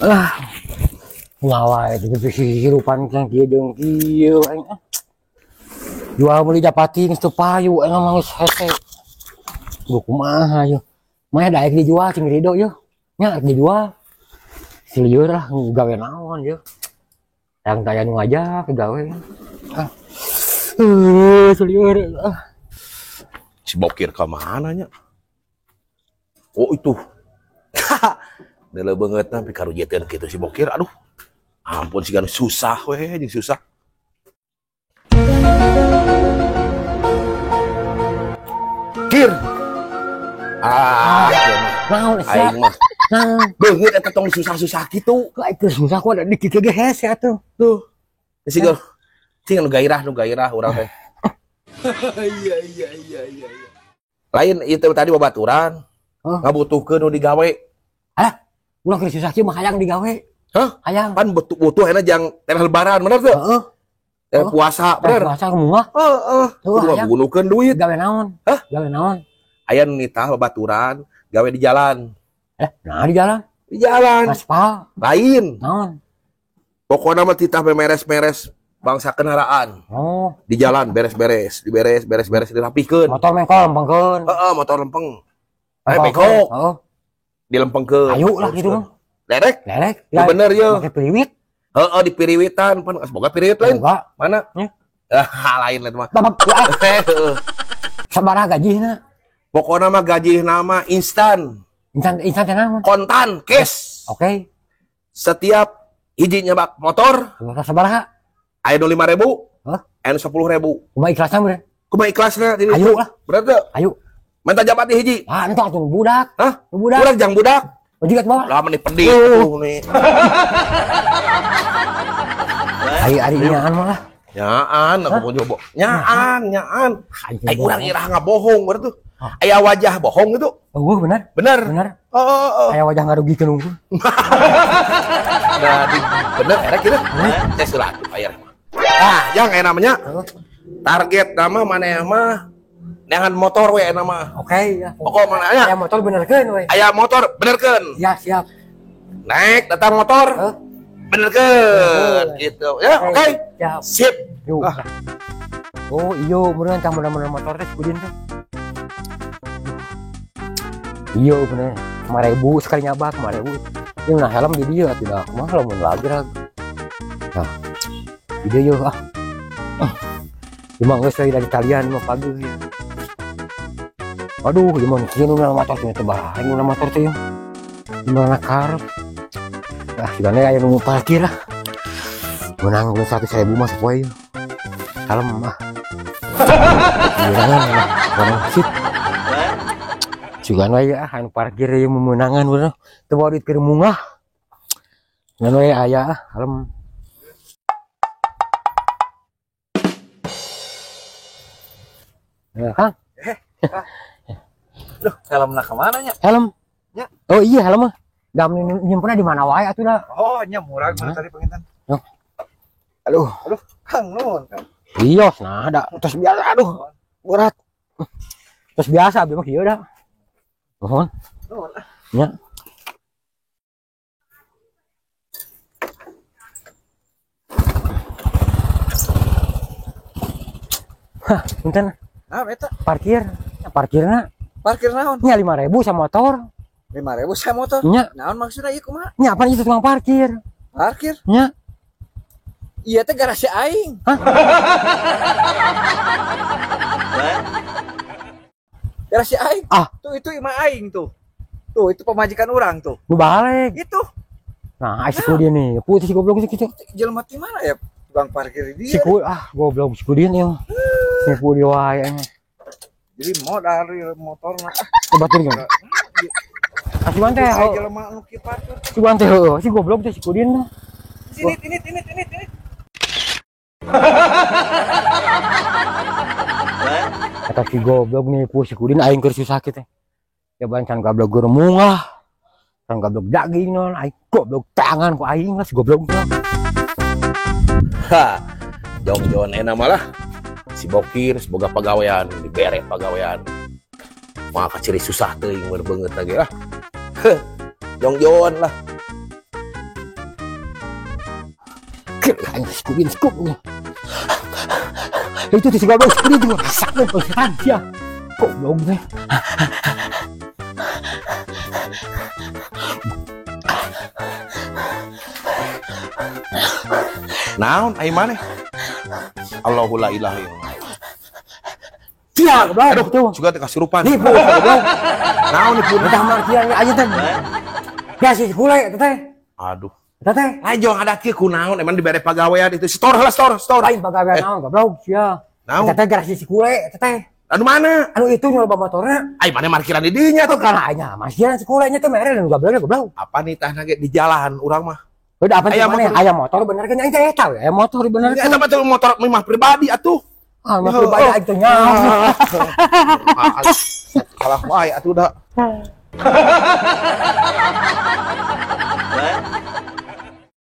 Lah. Ngawa itu kehidupan yang kieu jeung kieu aing. Jual beli japati geus teu payu aing mah geus hese. Gua kumaha yo. Mah daek dijual cing rido yo. Nya rek dijual. Si lieur lah gawe naon yo. Yang taya nu ngajak gawe. Ah. Si lieur. Ah. Si Bokir ka mana nya? Oh itu. Deuleu beungeutna pikarujeteun kitu si Bokir, aduh. Ampun si susah weh jeung susah. Kir. Ah, naon sia? Aing mah. Naon? Beungeut eta tong susah-susah kitu. Ku aing susah ku ada dikit ge hese atuh. Tuh. Si gol. Cing nu gairah urang teh. Iya. Lain ieu teh tadi babaturan. Ngabutuhkeun nu digawe. Alah, ulah keur susah kieu mah hayang digawe. Hah? Hayang. Pan butuh ayeuna jang teh lebaran bener teu? Heeh. Teh puasa bener. Puasa kumaha? Heeh. Kudu ngabunuhkeun duit. Gawe naon? Hah? Gawe naon? Aya nu nitah babaturan gawe di jalan. Nah di jalan. Di jalan. Aspal. Lain. Naon? Pokona mah titah bemeres-meres bangsa kendaraan. Oh. Di jalan beres-beres, diberes, beres-beres dirapihkeun. Motor mengkol lempengkeun. Heeh, motor lempeng. Bengkok. Heeh. Dilempengkeun. Ayo lah gitu mah. Lerek? Lerek. Ya bener ye. Make piriwit. Heeh, di piriwitan pan geus boga piriwit lain. Boga. Mana? Nya. Ah, lain lain mah. Babab. Sabaraha gajihna? Pokona mah gajihna mah instan. Instan teh naon? Kontan, cash. Oke. Okay. Setiap hiji nyebak motor sabaraha? Aya nu 5.000. Hah? Aya nu 10.000. Kumaha ikhlasna bener? Kumaha ikhlasna? Ayo lah. Bener teu? Ayo. Minta jabat di hiji. Ah, entok atuh budak. Hah? Budak. Budak jang budak. Jiga bawa. Lah meni pedih tuh nih. Ari ari nyaan mah lah. Nyaan aku mau coba. Nyaan, nyaan. Ai urang irah ngabohong berarti tuh. Aya wajah bohong itu. Oh, benar. Benar. Benar. Oh. Aya wajah ngarugikeun unggul. Nah, bener erek gitu. Teh heula atuh aya mah. Ah, yang aya namanya target nama maneh mah neangan motor we aya nama. Oke, ya. Pokok mana aya? Aya motor benerkeun we. Aya motor benerkeun. Ya, siap. Naik datang motor. Benerkeun gitu. Ya, oke. Siap. Sip. Yuk. Oh, iyo meureun tah bener-bener motor teh kudin teh. Iyo bener. 5.000 sekali nyabak 5.000. Ini nah helm di dieu atuh dah. Kumaha lamun lagi rag. Nah. Di dieu ah. Cuma geus dari talian mah pagi. Aduh, gimana kieu nu motor teh teu bareng nu motor teh. Gimana karep. Ah, sigana aya nu parkir lah. Menang 100.000 mah sapoe. Kalem ah. Menangan lah, menang sip. Sugan we ah anu parkir ieu memenangan bener. Teu bawa duit keur mungah. Ngan we aya ah, kalem. Ya, Kang. Duh, helmna ka mana nya? Helm. Nya. Oh iya helm mah. Da nyimpenna di mana wae atuh da. Oh, nya murah mah tadi pengintan. Aduh. Aduh, Kang nuhun, Kang. Iya, nah da tos biasa aduh. Berat. Tos biasa abdi mah kieu da. Nuhun. Nuhun ah. Nya. Hah, punten. Nah, eta parkir. Parkirna. Parkir naon? Nya 5.000 sama motor. 5.000 sama motor? Nya. Naon maksudna ieu kumaha? Nya apa itu tukang parkir? Parkir? Nya. Iya teh garasi aing. Hah? Garasi aing. Ah. Tuh itu imah aing tuh. Tuh itu pemajikan urang tuh. Nu balik. Itu. Nah, si Kudin nih. Putih si goblok sih gitu. Jelema ti mana ya tukang parkir dia? Si Kudin ah goblok si Kudin ya. Si Kudin wae. Jadi modal motorna. Batur kan. Ah si Bante. Jelema nu kieu parkir. Si Bante heuh, si goblok teh si Kudin. Sini ini. Kata si goblok nih si Kudin aing keur susah kieu teh. Ya bancan goblok keur mungah. Kan goblok daging non, aing goblok tangan ku aing lah si goblok teh. Ha. Jongjon enak malah. Si Bokir semoga pagawean dibere pagawean. Mah kaciri susah teuing bener beungeut lagi lah. Jongjon lah. Aing skupin skup. Itu tuh si goblok sekali itu rasak deh setan sia. Goblok teh. Naon ai maneh? Allahu la ilaha illallah. Sia goblok. Aduh, tuh. Juga teh kasurupan. Nipu goblok. Naon nipu? Entah markian aja teh. Ya si kule teh. Aduh. Eta teh. Lain jong ada kieu kunaon emang dibere pagawean itu. Store heula store, store. Lain pagawean naon goblok sia. Naon? Eta teh garasi si kule eta teh. Anu mana? Anu itu nyoba motornya. Ai mana markiran di dinya tuh kan aing masihan si kulenya teh mere dan gobloknya goblok. Apa nih tah ge di jalan urang mah. Udah apa sih mana? Aya motor bener kan aing teh eta we. Aya motor bener. Eta mah motor mah pribadi atuh. Ah, mah pribadi aing teh nya. Kalah wae atuh da.